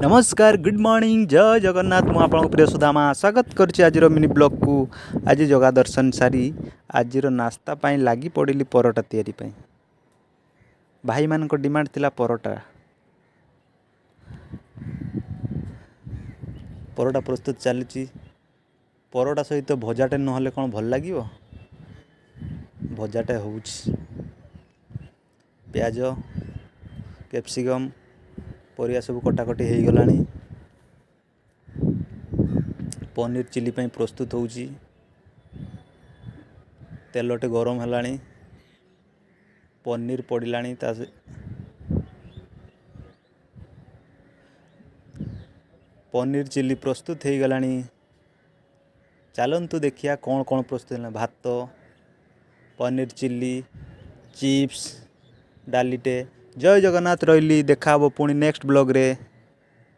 ନମସ୍କାର, good morning, ଜୟ ଜଗନ୍ନାଥ। ମୁଁ ଆପଣଙ୍କ ପ୍ରିୟ ସୁଦାମା ସ୍ୱାଗତ କରୁଛି ଆଜିର ମିନି ବ୍ଲଗ୍କୁ। ଆଜି ଜଗା ଦର୍ଶନ ସାରି ଆଜିର ନାସ୍ତା ପାଇଁ ଲାଗି ପଡ଼ିଲି ପରଟା ତିଆରି ପାଇଁ। ଭାଇମାନଙ୍କ ଡିମାଣ୍ଡ ଥିଲା ପରଟା। ପରଟା ପ୍ରସ୍ତୁତ ଚାଲିଛି। ପରଟା ସହିତ ଭଜାଟେ ନହେଲେ କ'ଣ ଭଲ ଲାଗିବ? ଭଜାଟେ ହେଉଛି। ପିଆଜ, କ୍ୟାପ୍ସିକମ୍, ପରିବା ସବୁ କଟାକଟି ହେଇଗଲାଣି। ପନିର ଚିଲି ପାଇଁ ପ୍ରସ୍ତୁତ ହେଉଛି। ତେଲଟେ ଗରମ ହେଲାଣି, ପନିର ପଡ଼ିଲାଣି। ତା ପନିର ଚିଲି ପ୍ରସ୍ତୁତ ହେଇଗଲାଣି। ଚାଲନ୍ତୁ ଦେଖିବା କ'ଣ କ'ଣ ପ୍ରସ୍ତୁତ ହେଲା। ଭାତ, ପନିର ଚିଲି, ଚିପ୍ସ, ଡାଲିଟେ। ଜୟ ଜଗନ୍ନାଥ। ରହିଲି, ଦେଖା ହେବ ପୁଣି ନେକ୍ସଟ ବ୍ଲଗ୍ରେ।